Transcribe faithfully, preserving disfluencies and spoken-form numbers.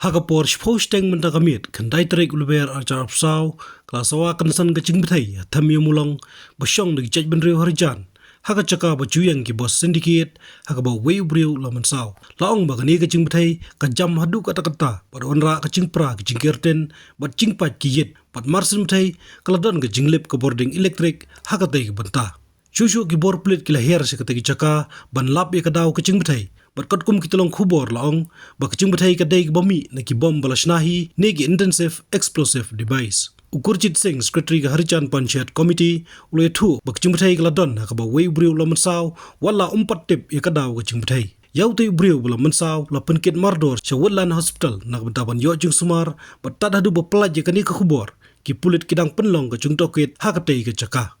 Ha ka por shiphew shiteng mynta ka miet, khyndai tarik u Lber arhajar arphew saw, ka la sawa kynsan ka jingbthei ha Them Ïa Mulong, ba shong da ki jaitbynriew Harijan, ha ka jaka ba ju ïeng ki bus syndicate, ha kaba uwei u briew u la mynsaw. La ong ba kane ka jingbthei ka jam haduh katta katta, bad wanrah ka jingpra ki jingkyrteng, bad jingpait ki ïit, bad marsien bthei ka la don ka jinglip ka bording elektrik ha katei ka bynta. Shuh shuh ki bor pulit ki la hiar sha katei ka jaka ban lap ïa ka daw ka jingbthei. Bad katkum ki tyllong khubor la ong ba ka jingbthei ka dei kaba mih na ki bom ba la shna hi ne ki intensive explosive device. U Gurjit Singh, Secretary ka Harijan Panchayat Committee, u la ïathuh ba ka jingbthei ka la don ha kaba uwei u briew u la mynsaw, wat la um pat tip ïa ka daw ka jingbthei. Ïa utei u briew ba la mynsaw la pynkit mardor sha Woodland Hospital na ka bynta ban ïoh jingsumar, bad tad haduh ba pynlait ïa kane ka khubor, ki pulit ki dang pynlong ka jingtohkit ha katei ka jaka.